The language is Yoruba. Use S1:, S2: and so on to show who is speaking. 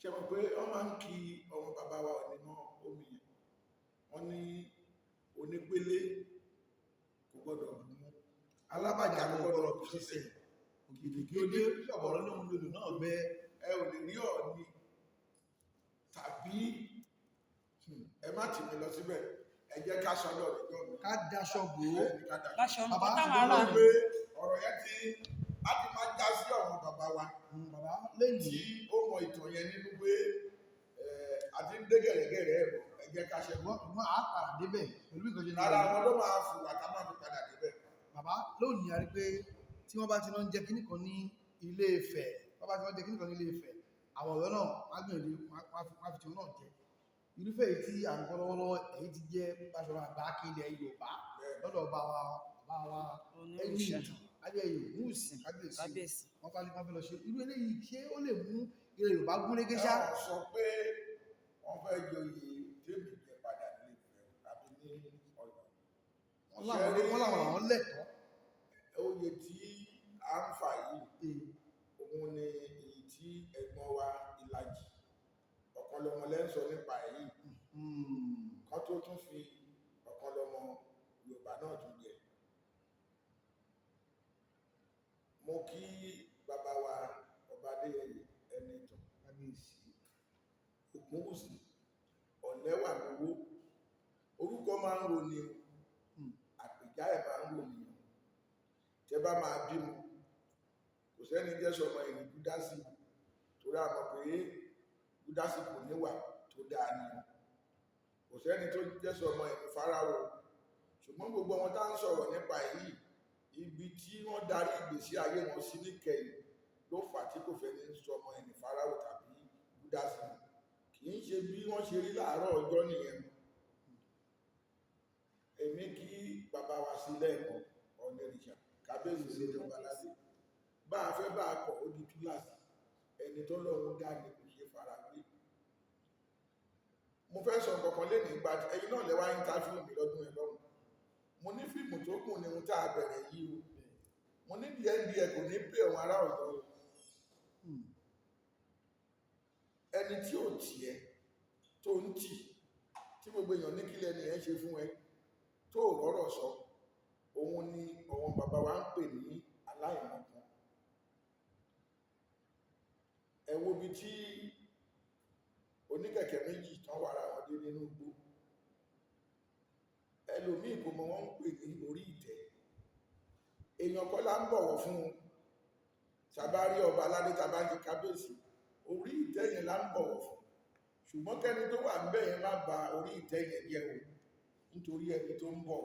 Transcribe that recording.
S1: Ṣe mọ̀ pé wọ́n máa ń kí ọmọ bàbá wa Ọọ̀ni mọ́ omi yẹn, wọ́n ní onípele kò gbọ́dọ̀ bù mú, alábàjá kò gbọ́dọ̀ bù sísẹ̀.
S2: Ògèdègèdè ṣọ̀bọ̀rọ̀ lóhun lòlù náà gbẹ.
S1: Ẹ ò lè rí Ọọ̀ni tàbí ẹ má tì mí lọ síbẹ̀, ẹ jẹ́ ká sọ́dọ̀ níjọ́ mi.
S2: Ká daṣọ bò ó.
S1: Bẹ́ẹ̀ ni, ká dà.
S3: Báṣọ̀run,
S2: Bàbá,
S3: nǹkan táwọn
S2: ṣùgbọ́n
S3: ará
S1: Pé ọ̀rọ̀ yẹn ti á ti máa já sí ọ̀run bàbá wa
S2: Bàbá, lẹ́yìn
S1: tí ó mọ ìtàn yẹn nínú pé àti ń dé gẹ̀rẹ́gẹ̀rẹ́ ẹ̀rọ, ẹ jẹ́ ká ṣe
S2: ṣùgbọ́n àá padà débẹ̀ pẹ̀lú bí nǹkan ṣe ń lọ
S1: Rárá,
S2: yìí.
S1: wọn ló máa fò wà tá máa fi padà débẹ̀.
S2: Bàbá, lónìí a rí pé tí wọ́n bá ti lọ ń jẹ kíní kan ní Ilé Ifẹ̀, wọ́n bá ti lọ ń jẹ kíní kan ní Ilé Ifẹ̀, àwọn ọ̀dọ́ náà wọ́n á gbìyànjú, wọ́n á fi tiwọn náà jẹ. Irúfẹ́ èyí tí à ń gbọ́ lọ́wọ́lọ́wọ́, èyí ti jẹ́ Báṣọ̀run àgbà kí ilẹ̀ Yorùbá lọ́dọ̀ ọba wa, bàbá wa ẹni
S3: Onírìṣà.
S2: Ìtàn Adéyẹyè Ògúnwùsì, kábíyèsí.
S3: Kábíyèsí.
S2: Wọ́n bá ní wọ́n fẹ́ lọ ṣe irú eléyìí, ṣé ó lè mú ilẹ̀ Yorùbá gúnrégé ṣá?
S1: Ẹ sọ pé wọ́n fẹ́ joyè tèmi jẹ padà ní Ifẹ̀ tàbí ní Ọ̀yọ́.
S2: Wọ́n láwọn làwọn lẹ́tọ̀ọ́.
S1: Oyè tí à ń fà yìí, òun ni èyí tí ẹ̀gbọ́n wa Ìlàjì Ọ̀kanlọ́mọ lẹ́ ń sọ nípa èyí kan tó tún fi Ọ̀kanlọ́mọ Yorùbá náà tún jẹ. Mo kí bàbá wa Ọba Adéyẹyè Ẹniìtàn
S2: Kábíyèsí.
S1: Ògúnwùsì. Ọ̀lẹ́wà lówó, orúkọ máa ń roni o, àpèjá ẹ̀ máa ń roni o. Tẹ bá máa bímọ, kò sẹ́ni jẹ́ sọmọ ẹ̀yìn Gúdásì, torí a mọ̀ pé Gúdásì kò níwà tó dáa ni o. Kò sẹ́ni tó jẹ́ sọmọ ẹ̀yìn Fáráò. Ṣùgbọ́n gbogbo wọn tá ń sọ̀rọ̀ nípa èyí, ibi tí wọ́n darí ìgbésí ayé wọn sí níkẹyìn ló fà á tí kò fẹ́ ní sọmọ ẹ̀yìn Fáráò tàbí Gúdásì. Kì í ṣe bí wọ́n ṣe rí láàárọ̀ ọjọ́ nìyẹn. Èmi kí bàbá wa sí lẹ́ẹ̀kan, Ọ̀nẹ́rìṣà, kábíyèsí lórí ọba aládé. Bá a fẹ́ bá a kọ̀, ó di túláàsì, ẹni tó lọ́hún dá ni kò ṣe fara gbé. Mo fẹ́ sọ nǹkan kan lénìí gba ẹ̀yin náà lẹ́wà interview mi lọ́dún ẹ̀ lọ́hùn. Mo ní fíìmù tó kù ní ohun tá a bẹ̀rẹ̀ yìí o. Mo ní dndl kò ní pè òun ará Ọ̀yọ́ o. Ẹni tí ò tiẹ̀ tó ń tì tí gbogbo èèyàn ní kílẹ̀ ni ẹ̀ ń ṣe fún ẹ tó ò rọ́rọ̀ sọ, òun ni àwọn bàbá wa ń pè ní aláìmọ̀kan. Ẹ wo ibi tí oníkẹ̀kẹ́ méjì tán wàrà wọn dé nínú igbó. Ẹlòmíì kò mọ wọ́n ń pè ní orí ìtẹ́. Èèyàn kọ́ la ń bọ̀wọ̀ fún un. Tàbá rí ọba aládé, tàbá ń ṣe kábíyèsí, orí ìtẹ́ yẹn la ń bọ̀wọ̀ fún. Ṣùgbọ́n kẹ́ni tó wà níbẹ̀ yẹn má ba orí ìtẹ́ yẹn jẹ́ o, nítorí ẹni tó ń bọ̀.